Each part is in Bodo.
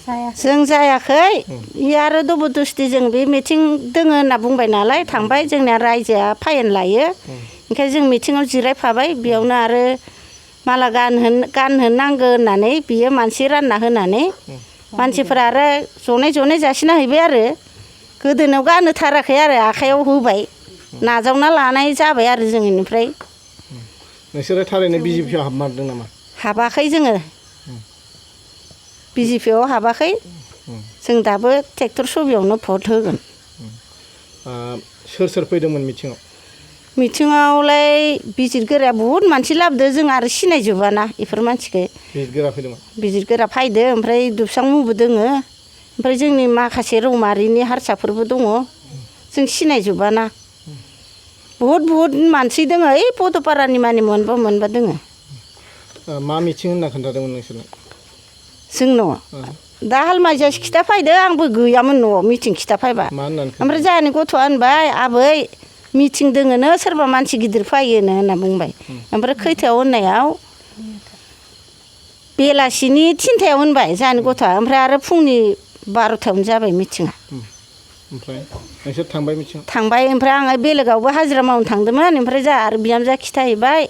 जों जायाखै आरो जबरदस्ति जों बे मिथिं दोङो होनना बुंबाय नालाय थांबाय जोंनिया रायजोआ फाइन लायो ओंखायनो जों मिथिङाव जिरायफाबाय बेयावनो आरो माला गानहोनांगो होननानै बियो मानसि रानना होनानै मानसिफोरा आरो जनै जासिना हैबाय आरो गोदोनायाव गानहोथाराखै आरो आखाइयाव होबाय नाजावना लानाय जाबाय आरो जों इनिफ्राय नोंसोरो थारैनो बिजेपिआव हाबमारदों नामा हाबाखै जोङो बिजेपिआव हाबाखै जों दाबो ट्रेक्टर सबियावनो भट होगोन सोर फैदोंमोन मिथिङावलाय बिजिरगोराया बुहुद मानसि लाबोदो जों आरो सिनायजोबाना इफोर मानसिखौ बिजिरगोरा फैदो ओमफ्राय दुबसां मुंबो दोङो ओमफ्राय जोंनि माखासे रौमारिनि हारसाफोरबो दङ जों सिनायजोबाना बुहुद मानसि दोङो ओइ पदपारानि मानि मोनबा दोङो मा मिथिं होनना खोन्थादोंमोन नोंसोरनो जोंनाव दा हालमाजियासो खिथा फैदो आंबो गैयामोन न'आव मिथिं खिथा फैबा ओमफ्राय जोंहानि गथ'आ होनबाय आबै मिथिं दोङोनो सोरबा मानसि गिदिर फैयोनो होनना बुंबाय ओमफ्राय खैथायाव होननायाव बेलासिनि 3थायाव होनबाय जोंहानि गथ'आ ओमफ्राय आरो फुंनि 12थायावनो जाबाय मिथिङा ओमफ्राय नोंसोर थांबाय मिथिङाव थांबाय ओमफ्राय आङो बेलेगावबो हाजिरा मावनो थांदोंमोन ओमफ्राय जोंहा आरो बिहामजोआ खिथाहैबाय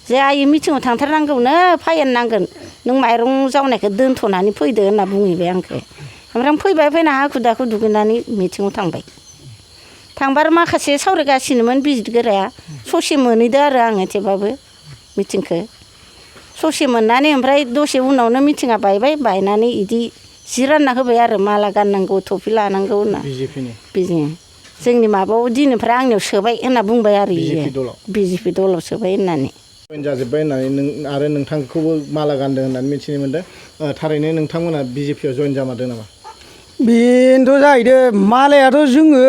जे आइ मिथिङाव थांथारनांगौनो फाइन नांगोन नों माइरं जावनायखौ दोनथ'नानै फैदो होनना बुंहैबाय आंखौ ओमफ्राय आं फैबाय फैना हाखु दाखु दुगैनानै मिथिङाव थांबा आरो माखासे सावरायगासिनोमोन बिजिरगोराया ससे मोनहैदो आरो आङो थेवबाबो मिथिंखौ ससे मोननानै ओमफ्राय दसे उनावनो मिथिङा बायनानै इदि जि रानना होबाय आरो माला गाननांगौ थफि लानांगौ होनना बिदिनो जोंनि माबायाव दिननिफ्राय आंनियाव सोबाय होनना बुंबाय आरो बिजेपि दलाव सोबाय होननानै जाजोब्बाय होननानै आरो नोंथांखौबो माला गानदों होननानै मिथिनो मोनदों थारैनो नोंथांमोना बिजेपिआव जइन जामारदों नामा बेनोथ' जाहैदों मालायाथ' जोङो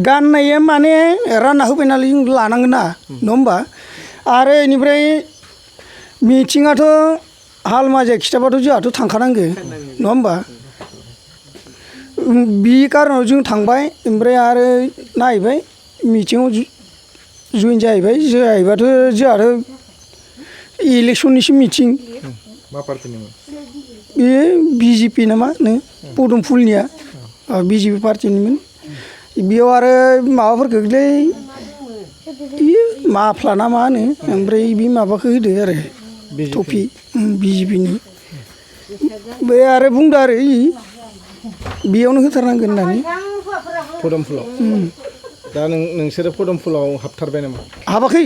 गाननाया माने रानना होबाय नालाय जों लानांगोन ना नङा होमबा आरो इनिफ्राय मिथिङाथ' हालमाजिया खिथाबाथ' जोंहाथ' थांखानांगो नङा होमबा बे कारनाव जों थांबाय ओमफ्राय आरो नायबाय मिथिङाव जइन जाहैबाथ' जोंहाथ' इलेक्सननिसो मिथिं मा पार्टिनिमोन बे बिजेपि नामा नो पदमफुलनिया बिजेपि पार्टिनिमोन बेयाव आरो माबाफोरखौलै माफ्ला ना मा होनो ओमफ्राय बे माबाखौ होदो आरो टफि बिजेपिनि बे आरो बुंदो आरो बेयावनो होथारनांगोन होननानै पदमफुलाव दा नोंसोरो पदमफुलाव हाबथारबाय नामा हाबाखै